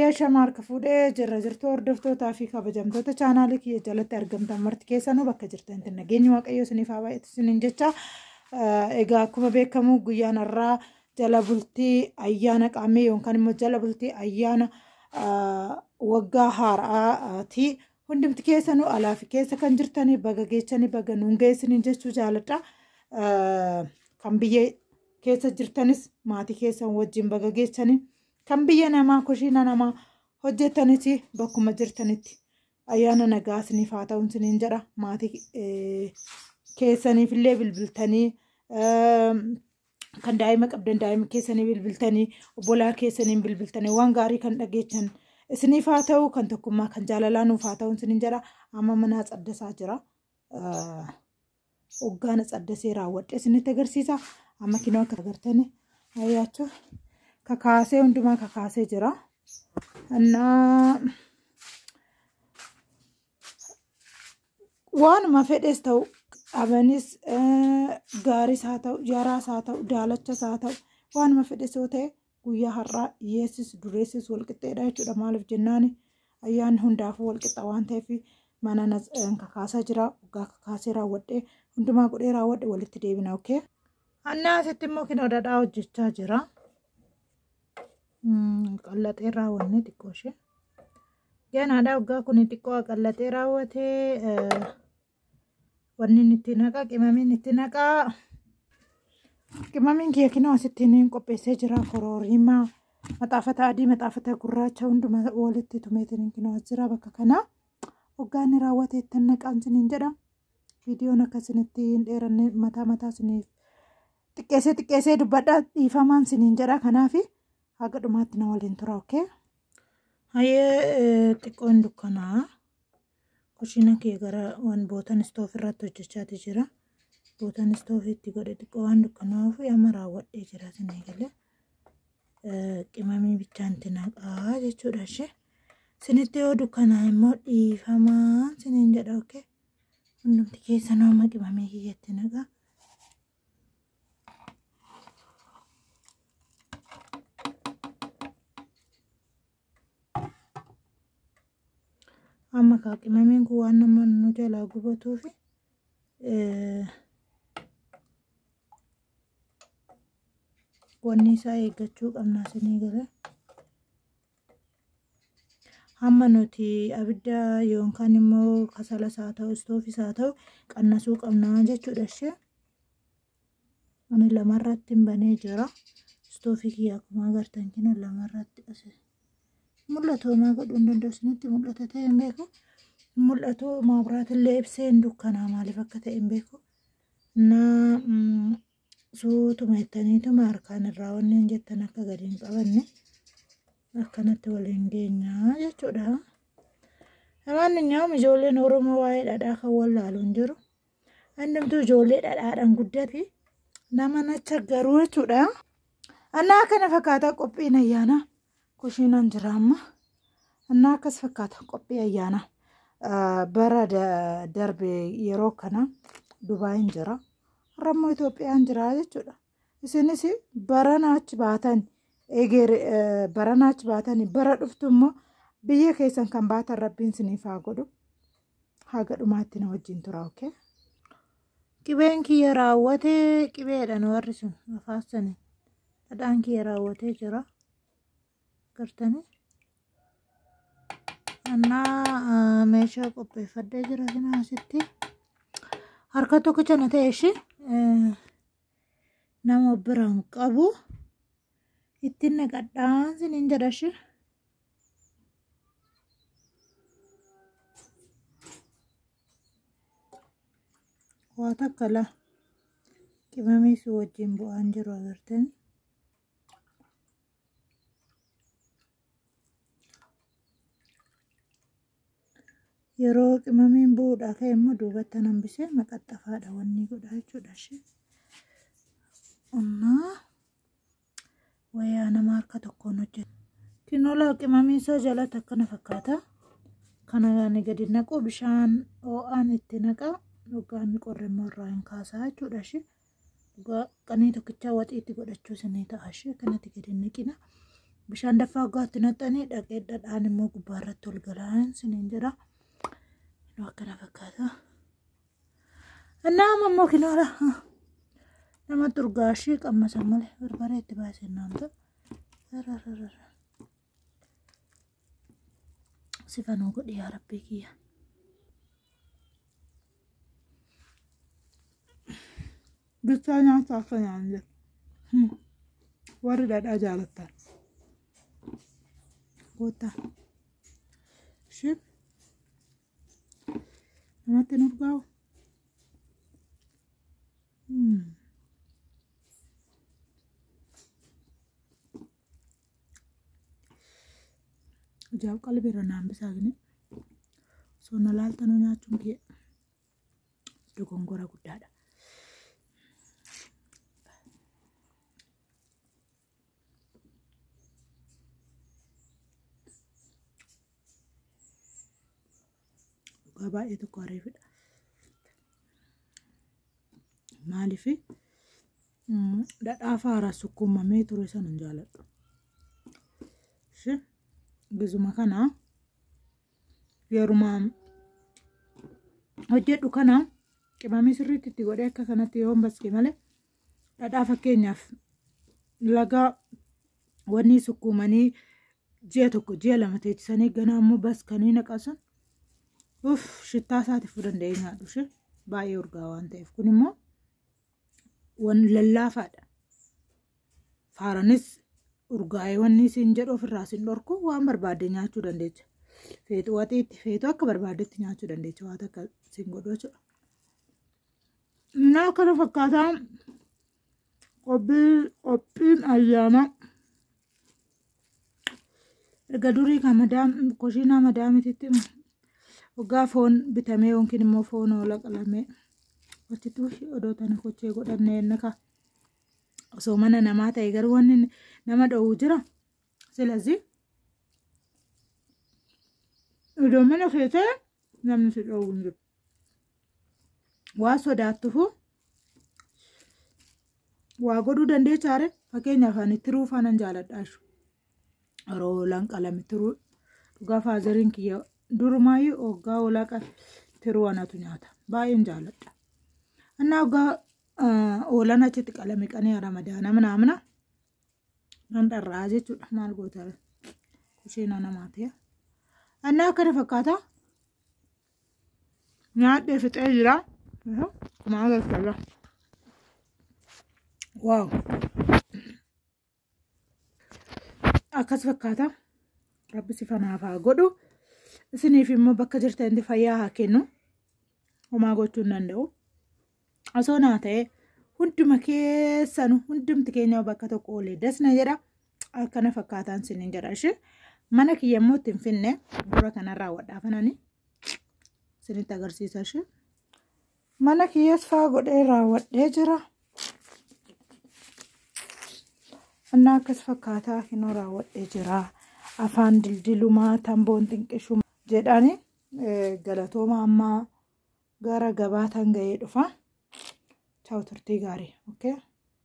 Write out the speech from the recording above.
Hayya shama harka fuudhee jirra jirtu hordoftootaa fi kabajamtoota chaanaalii kiyya jalatti argamtan marti keessanuu bakka jirtanitti nageenyi Waaqayyoo isiniif haa baay'atu isiniin jecha. Egaa akkuma beekamu guyyaan har'aa jala bultii ayyaana qaammee yookaan immoo jala bultii ayyaana waggaa haaraati. Hundumti keessanuu alaa fi keessa kan jirtanii baga geechanii baga nuun geessiniin jechuu jaaladha. Kan biyya keessa jirtanis maatii keessan wajjin baga geechanii kan biyya namaa kushiina namaa hojjetanis bakkuma jirtanitti ayyaana nagaa isiniif haa ta'u isiniin jedha. Maatii keessaniif illee bilbiltanii kan daa'ima qabdan daa'ima keessanii bilbiltanii obbolaa keessaniin bilbiltanii waan gaarii kan dhageechan isiniif haa ta'u kan tokkummaa kan jaalalaa nuuf haa ta'u isiniin jedha. Amma manaa caddasaa jira. Hoggaana caddasee raawwadhe isinitti agarsiisa. Amma kinoo akka agartani ayyaachuu kakaasee hundumaa kakaasee jira. Innaa waanuma fedhes ta'u dhabanis gaaris haa ta'u jaraas haa ta'u daalachas haa ta'u waanuma fedhes yoo ta'e guyyaa har'aa hiyyeessis dureessis walqixxeedha jechuudha. Maaliif jennaan ayyaanni hundaafuu walqixa waan ta'eef mana kakaasaa jira. Waggaa kakaasee raawwadhee hundumaa godhee raawwadhe walitti deebina. Okay. Annaa asitti immoo kinoo dhadhaa hojjechaa jira. Qallatee raawwanne xiqqoo ishee. Ganaadha waggaa kun xiqqoo qallatee raawwatee wanni itti naqa qimamiin itti naqaa. Qimamiin kiyya kinoo asitti niin qopheessee jira. Koroorimaa, maxaafata adii, maxaafata gurraacha hunduma walitti tumeetiin kinoo as jira bakka kana. Waggaa inni raawwate ittiin naqaan isiniin jedha. Viidiyoon akka isinitti hin dheeranne mataa mataa isiniif xiqqeessee xiqqeessee dubbadha dhiifamaan isiniin jedha. Kanaaf haga dhumaatti na waliin tura. Okay. Hayyee xiqqoon dukkanaa. Kushiina kee gara waan bootan istoof irratti hojjechaati jira. Bootan istoofii itti godhe xiqqoo waan dukkanaa'uuf amma raawwadhee jira isinii galee. Qimamii bichaan itti naqaa jechuudha ishee. Isinitti yoo dukkanaa immoo dhiifamaa isiniin jedha. Okay. Hundumti keessanuu amma qimamii kiyyatti naqaa. Amma kaa qimamiin kun waan nama nu jalaa gubatuufi wanni isaa eeggachuu qabna isinii galee. Hamma nuti abidda yookaan immoo kasalas haa ta'u istoofis haa ta'u qannasuu qabna jechuudha ishee. Ani lamarratti hin banee jira. Istoofii kiyya akkuma agartan kinoo lamarratti as mul'atu homaa godhuu hin danda'u isinitti mul'ata ta'e hin beeku. Mul'atu maabiraatillee ibsee hin dukkanaa maaliif akka ta'e hin beeku. Innaa suutuma jettaniituma harkaan irraa wanni hin jettan akka gadi hin qabanne akkanatti waliin geenyaa jechuudha. Maanninyaa'um ijoolleen Oromoo waa'ee dhadhaa kan wallaalu hin jiru. Hundumtuu ijoollee dhadhaadhaan guddate nama nacha garuu jechuudha. Annaa kana fakkaata qophiin ayyaanaa. Kushiinaan jira amma. Annaa akkas fakkaata qophii ayyaanaa. Bara darbe yeroo kana Dubaayin jira. Har'a immoo Itoophiyaan jira jechuudha. Isinis barana achi baatan eger barana achi baatan bara dhuftu immoo biyya keessan kan baatan rabbiin isiniif haa godhu. Haga dhumaatti na wajjin tura. Okay. Qibeen kiyya raawwatee qibeedhaan warri sun afaasanii dhadhaan kiyya raawwatee jira. Gartanii. Annaa meeshaa qopheeffadhee jira kana asitti. Harka tokkicha na ta'e ishee nama biraan qabu ittiin naqadhaan isiniin jedha ishee. Waa takka la qimamii si wajjin bu'aan jiru agartanii. Yeroo qimamiin bu'uudhaa ka'e immoo duubatti hambisee maqaxxafaadha wanni godha jechuudha ishee. Annaa wayaa nama harka tokkoon hojjetu. Kinolaa qimamiin isaa jalatti akkana fakkaata. Kana ani gadi naqu bishaan ho'aan itti naqa. Dhugaan qorre immoo irraa hin kaasaa jechuudha ishee. Dhugaa qanii tokkichaa waxiitti godhachuu isinii ta'a ishee. Kanatti gadi naqina. Bishaan danfaa waggaatti naqxanii dhaqee dhadhaan immoo gubbaarratti ol galaan siniin jedha. Inuu akkana fakkaata. Nama immoo kinoora namatti urgaashii qammasan malee barbaree itti baasee naan ta'a. Sifanuu godhi yaa rabbii kiyya. Bichaa nyaata akka nyaanne warri dhadhaa jaalattan. Goota. Isheen namatti hin urgaa'u. Ijaaf qalbiirra naan bisaa gini. Osoo na laaltanuu nyaachuun kee dogongora guddaadha. Dhugaa baay'ee tokko ariifidha. Maaliif dhadhaa faaraa sukkuumamee ture sana hin jaaladhu. Gizuma kana yeruma hojjedhu kana qimamii sirriitti itti godhee akka kanatti yoo hin baske malee dhadhaa fakkeenyaaf laga wanni sukkuumanii ji'a tokko ji'a lama teechisanii ganaa immoo baskanii naqasan uff shittaa isaatiif danda'ee nyaadhu ishee baay'ee urgaa waan ta'eef kun immoo wan lallaafaadha. Faaranis urgaa'ee wanni siin jedhu ofirraa siin dhorku waan barbaadde nyaachuu dandeecha. Feetu waxiitti feetu akka barbaaddetti nyaachuu dandeecha waan akka siin godhu jechuudha. Innaa kana fakkaataa qophiin ayyaanaa. Erga durii kan madaam koshiinaa madaamititti waggaa foon bitamee yookiin immoo foon oola qalamee achitti odoo tana kochee godhannee innaka osoo mana namaa ta'e garuu wanni nama dhowwu jira. Silazii Iddoo mana kee ta'e namni si dhowwu hin jiru. Waa sodaattufu waa godhuu dandeechaare fakkeenyaaf ani tiruu faanan jaaladha jechuudha. Yeroo hoolaan qalame tiruu dhugaa faazariin kiyya durumaayyuu hoggaa hoolaa qale tiruu anatu nyaata baay'een jaaladha. Innaa hoggaa hoolaan achitti qalame qanii ramadaana manaamna nan dharraa jechuudha maal goota kushiina namaa ta'e. Innaa akkana fakkaata Nyaadhee fixee jira. Akkuma agartan. Waaw. Akkas fakkaata. Rabbi si fanaaf haa godhu. Isiniif immoo bakka jirtanitti fayyaa haa kennu. Homaa gochuu hin danda'u. Osoo naa ta'e hunduma keessanu hundumti keenya bakka tokko oolee dasna jedha. Akkana fakkaataan isiniin jedha ishee. Mana kiyya immoo itti hin finne dura kanarraa raawwadhaa isinitti agarsiisa ishee. Mana kiyyaas faa godhee raawwadhee jira. Innaa akkas fakkaataa kinoo raawwadhee jira. Afaan dildilumaa tamboon xinqishuma jedhani galatooma ammaa gara gabaa tan ga'ee dhufa. Chaawu turtii gaarii. Okay.